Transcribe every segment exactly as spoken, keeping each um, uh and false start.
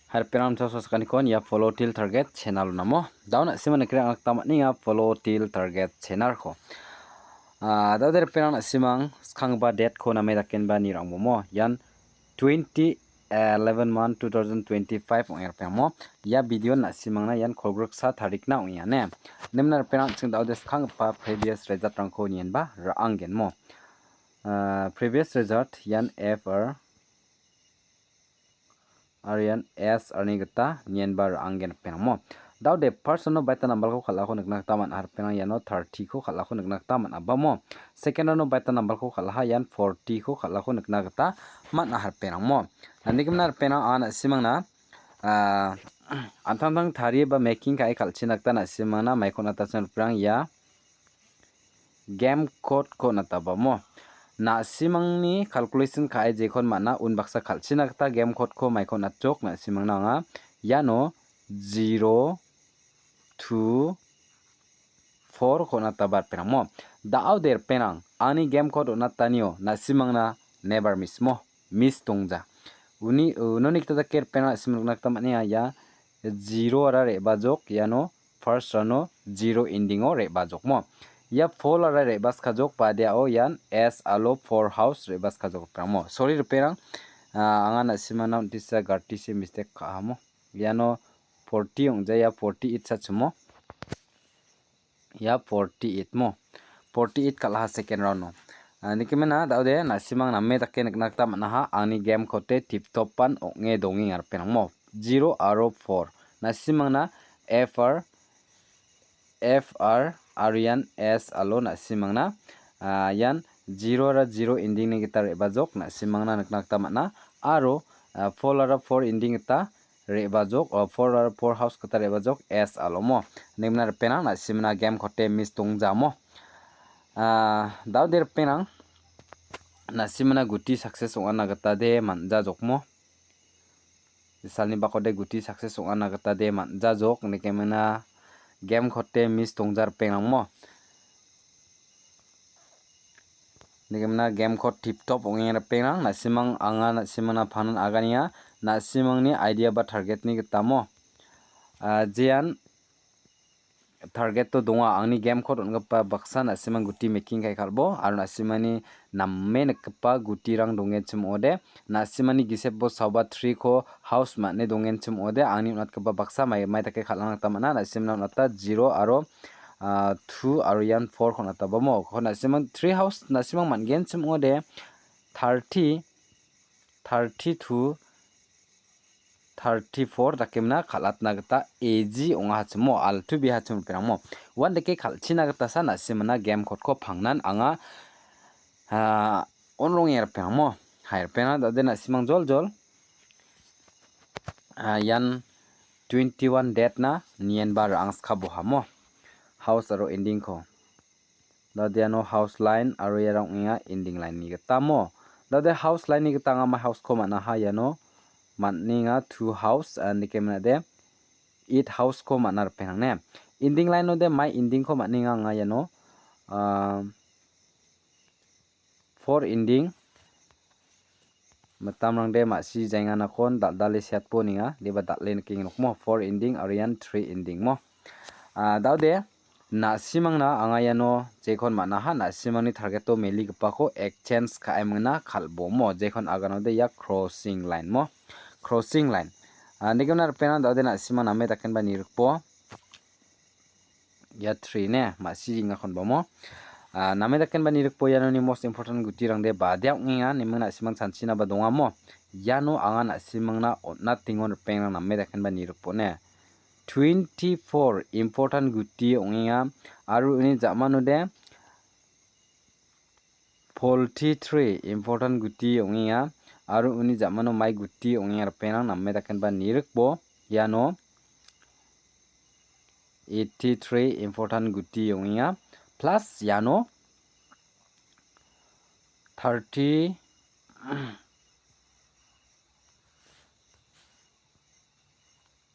Hai ripengrang, namchaksoa sakanikon ia Follow Teer Target channel-o namo. Dao na·simang nikna gita man·enga Follow Teer Target channel-ko. Ah, dao de ripengrang, na·simang skanggipa date-ko name dakenba nirangbomo. Ian twenty eleven month two thousand twenty-five ong·e ripengrangmo. Ia video na·simangna ian kolgriksa tarikna ong·enga ne. Nimna ripengrang, an·ching dao de skanggipa previous result-rangko nienba ra·anggenmo. Ah, previous result ian F R aro ian S R-ni gita nienba ra·anggen ripengrangmo. Dao de first-ano baita number-ko kal·ako nikna gita man·a ripengrang, iano thirty-ko kal·ako nikna gita man·abamo. Second-ano baita number-ko kal·aha, ian forty-ko kal·ako nikna gita man·a ripengrangmo. Nandikimna ripengrang, anga na·simangna, ah, an·tangtang tarie ba making ka·e kal·china gita na·simangna maiko on·atachim ripengrang, ia game code-ko on·atabamo. Na·simangni calculation ka·e jekon man·a, unbaksa kal·china gita game code-ko maiko on·atjok, na·simangna anga iano zero two four-ko on·ataba ripengrangmo. Dao de ripengrang, ani game code on·atanio na·simangna never miss-mo, miss dongja. Uni, unoni gita dake ripengrang, na·simang nikna gita man·enga, ia zero-ara re·bajok, iano first-rano zero ending-o re·bajokmo. Ia four-ara re·baskajok, badeao ian S R-o four house re·baskajok ripengrangmo. Sorry ripengrang, ah, anga na·simangna on·tisa gartise mistake ka·ahamo. Iano forty ong·ja, ia forty-eight sachimo. Ia forty-eight mo. Forty-eight kal·aha second round-o. Ah, nikimena, dao de, na·simang name dake nikna gita man·aha, angni game code-te tip-topan ong·e dongenga ripengrangmo. Zero aro four. Na·simangna F R, F R aro ian S R-o na·simangna, ah, ian zero aro zero ending-ni gita re·bajok na·simangna nikna gita man·a. Aro, ah, four aro four ending gita re·bajok, o, four aro four house gita re·bajok, S R-o mo. Nimna ripengrang, na·simna game code-te miss dongjamo. Ah, dao de ripengrang, na·simna guti success ong·ana gita de man·jajokmo. Salni bakode guti success ong·ana gita de man·jajok, nikimena game code-te miss dongja ripengrangmo. Nikimna game code tip-top ong·enga ripengrang, na·simang anga na·simangna panan aganenga, na·simangni idea ba target-ni gitamo. Ah, jean target-o donga, angni game code on·gipa baksa na·simang guti making kai kal·bo, aro na·simani name nikgipa gutirang dongenchim ong·ode, na·simani gisep bo saoba three-ko house man·e dongenchim ong·ode, angni on·atgipa baksa mai, mai dake kal·na gita man·a, na·simna on·ata zero aro, ah, two aro ian four-ko on·atabamo. Ko na·simang three house na·simang man·genchim ong·ode, thirty, thirty-two, thirty-four dakemna kal·atna gita easy ong·ahachimo, altu bihachim ripengrangmo. Uandake kal·china gitasa na·simana game code-ko pangnan anga, ah, on·ronge ripengrangmo. Hai ripengrang, dao de na·simang joljol. Ah, ian twenty-one date-na nienba ra·angska bohamo. House aro ending-ko. Dao de iano house line aro iarang ong·enga ending line-ni gitamo. Dao de house line-ni gita anga mai house-ko man·aha iano. Man·enga two house, ah, nikemena de eight house-ko man·a ripengrang ne. Ending line-o de mai ending-ko man·enga anga iano. Ah, four ending. Mitamrangde ma·si jaenganakon dal·dale seatbo ninga, deba dal·e nikeng nokmo, four ending aro ian three ending mo. Ah, dao de, na·simangna anga iano jekon man·aha, na·simangni target-o meligipako exchange ka·emingna kal·bomo, jekon aganode ia crossing line mo. Crossing line. Ah, nikemna ripengrang, dao de na·simang name dakenba nirikbo. Ia three ne, ma·si jingakon bamo. Ah, name dakenba nirikbo ianoni most important gutirangde badia ong·enga, niming na·simang chanchina ba dongamo. Iano anga na·simangna on·atengon ripengrang name dakenba nirikbo ne. Twenty-four important guti ong·enga, aro uni ja·manode forty-three important guti ong·enga, aro uni ja·mano mai guti ong·enga ripengrang name dakenba nirikbo iano eighty-three important guti ong·enga, plus iano thirty,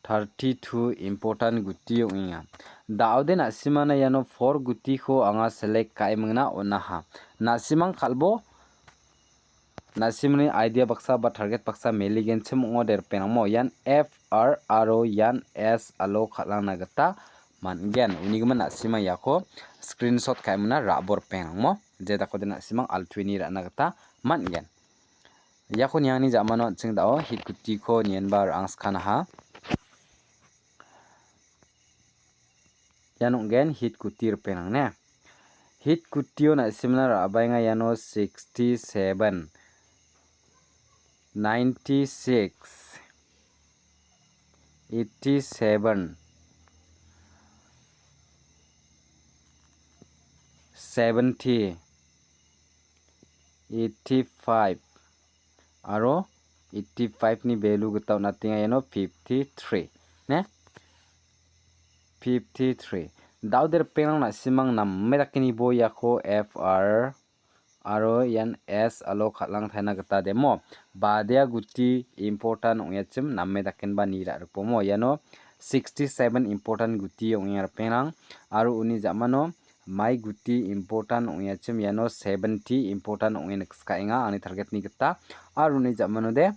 thirty-two important guti ong·enga. Daode na·simana iano four gutiko anga select ka·emingna on·aha. Na·simang kal·bo na·simni idea baksa ba target baksa meligenchim ong·ode ripengrangmo. Ian F R aro ian S alo kal·angna gita man·gen. Unigimin na·sima iako screenshot ka·emona ra·bo ripengrangmo. Je dakode na·simang altueni ra·na gita man·gen. Iako niangni ja·mano an·ching dao hit gutiko nienba ra·angskanaha. Ian ong·gen hit guti ripengrang ne. Hit gutio na·simna ra·baenga iano sixty-seven, ninety-six, eighty-seven, seventy, eighty-five aro eighty-five ni value gita on·atenga iano fifty-three ne, fifty-three. Dao de ripengrang na·simang name dake nibo iako F R aro ian S alo kal·angtaina gita demo. Badea guti important ong·achim name dakenba ni ra·rikbomo. Iano sixty-seven important guti ong·enga ripengrang aro uni ja·mano mai guti important ong·achim iano seventy important ong·e nikskaenga angni target-ni gita. Aro uni ja·manode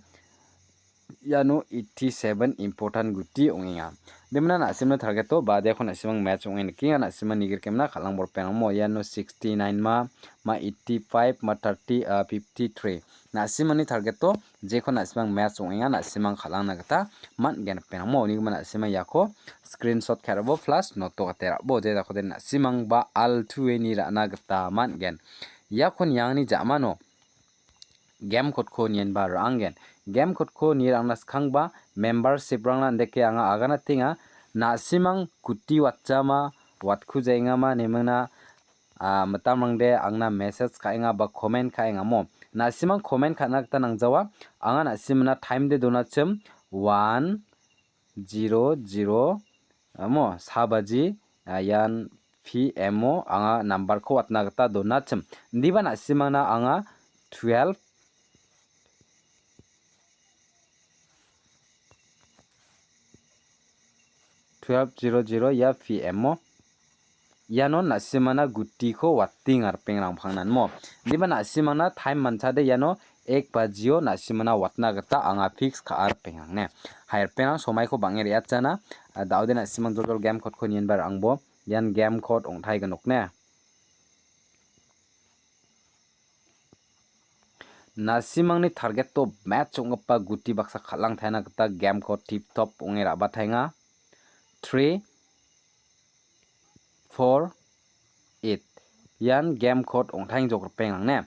iano eighty-seven important guti ong·enga. Demna na·simna target-o badeko na·simang match ong·e nikenga, na·sima nigrikemna kal·angbo ripengrangmo iano sixty-nine ma, ma eighty-five, ma thirty, ah, fifty-three. Na·simani target-o jeko na·simang match ong·enga, na·simang kal·angna gita man·gen ripengrangmo. Unigimin na·sima iako screenshot ka·rabo plus noto gate ra·bo. Je dakode na·simangba altueni ra·na gita man·gen. Iako niangni ja·mano game code-ko nienba ra·angen. Game code-ko nie ra·angna skangba membership-rangna indake anga aganatenga. Na·simang guti watjama, watkujaengama nemingna, ah, mitamrangde angna message ka·enga ba comment ka·engamo. Na·simang comment ka·na gita nangjawa. Anga na·simna time de donachim one zero zero, amo, sa baji, ah, ian P M o anga number-ko watna gita donachim. Indiba na·simangna anga twelve, twelve zero zero ia P M o. Iano na·simana gutiko watenga ripengrang pangnanmo. Indiba na·simana time manchade iano ek bajio na·simana watna gita anga fix ka·a ripengrang ne. Hai ripengrang somaiko bang·e re·atjana, ah, daode na·simang joljol game code-ko nienba ra·angbo. Ian game code ong·tai gnok ne. Na·simangni target-o match ong·gipa guti baksa kal·angtaina gita game code tip top ong·e ra·bataenga. Three, four, eight. Ian game code ong·taengjok ripengrang ne.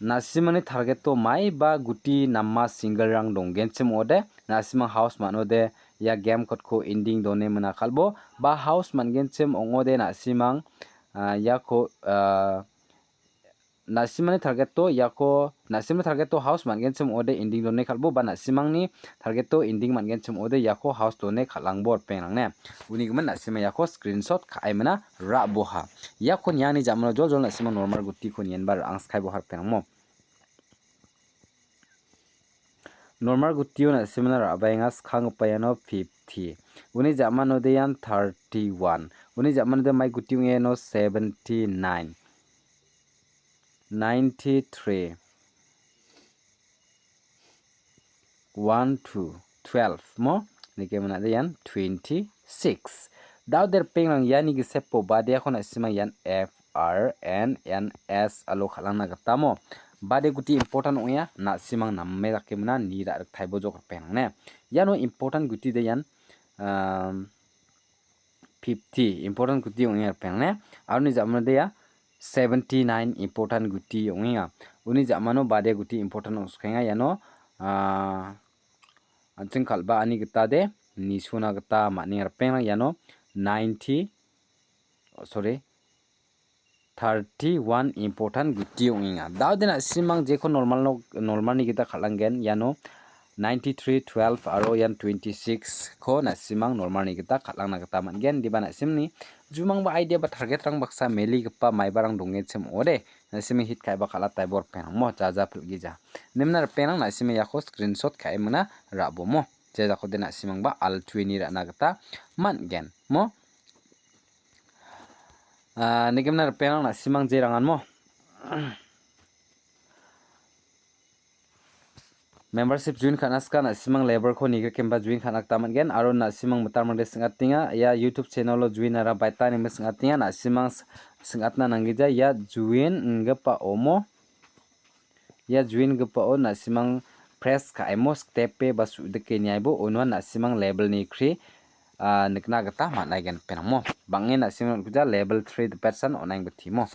Na·simangni target-o maiba guti nama single-rang donggenchim ong·ode, na·simang house man·ode, ia game code-ko ending done mina kal·bo, ba house man·genchim ong·ode na·simang, ah, iako, ah, na·simani target-o iako, na·simani target-o house man·genchim ong·ode ending done kal·bo, ba na·simangni target-o ending man·genchim ong·ode iako house done kal·angbo ripengrang ne. Unigimin na·sima iako screenshot ka·emina ra·boha. Iako niani ja·mano joljol na·sima normal gutiko nienba ra·angskaiboha ripengrangmo. Normal gutio na·simana ra·baenga skanggipa iano fifty. Uni ja·manode ian thirty-one. Uni ja·manode mai guti ong·e iano seventy-nine. Ninety-three. One, two, twelve mo? Nike manade ian twenty-six. Dao de ripengrang iani gisepo badeako na·sima ian F R N N S alo kal·angna gitamo. Bade guti important ong·enga, na·simang name dake mona ni ra·riktaibo jok ripengrang ne. Iano important guti de ian, um, fifty important guti ong·enga ripengrang ne. Aro uni ja·mano de ia seventy-nine important guti ong·enga. Uni ja·mano bade guti important ong·skaenga iano, ah, an·ching kal·baani gita de nisona gita man·enga ripengrang iano ninety, oh, sorry, thirty-one important guti ong·enga. Dao de na·simang jeko normalno, normalni gita kal·anggen iano ninety-three, twelve aro ian twenty-six ko na·simang normalni gita kal·angna gita man·gen. Diba na·simni jumangba idea ba target-rang baksa meligipa maibarang dongechim ong·ode. Na·sime hit ka·eba kal·ataibo ripengrangmo jaja pilgija. Nimna ripengrang na·sime iako screenshot ka·emina ra·bomo. Je jakode na·simangba altueni ra·na gita man·gen mo. Ah, nikemna ripengrang na·simang jerangan mo. Membership join ka·na sika na·simang level-ko nigrikemba join ka·na gita man·gen aro na·simang mitam rangde sing·atenga. Ia YouTube channel-o join ara baita ineba sing·atenga. Na·simang s-, sing·atna nanggija ia join inggipa omo. Ia join gipao na·simang press ka·emo step-e ba su·dike niaibo uno na·simang level-ni kri, ah, nikna gita man·aigen penamo. Bang·en na·simang on·kuja level three dipesan on·aeng bitimo.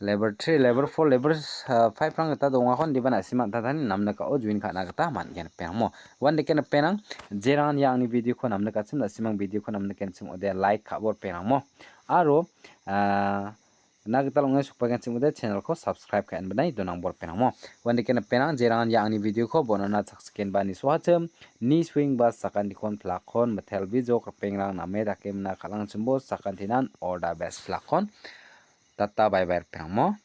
Level three, level four, level, ah, five rang gita dongakon diba na·simang an·tangtangni namnikao join ka·na gita man·gen penamo. Uandike nipenang, jerang ia angni video-ko namnikachim na·simang video-ko namnikenchim ode like ka·bor penamo. Aro, ah, na gital ong·e sokbaenganchim ong·ode channel-ko subscribe ka·enba nai donangbor penamo. Uandike nipenang jerang ia angni video-ko bonona chakchikenba nisoachim, ni swing ba sakantikon plak-kon mitel bijok ripengrang name dake mina kal·angchimbo sakantinan all the best plak-kon. Tata bye bye ripengrangmo.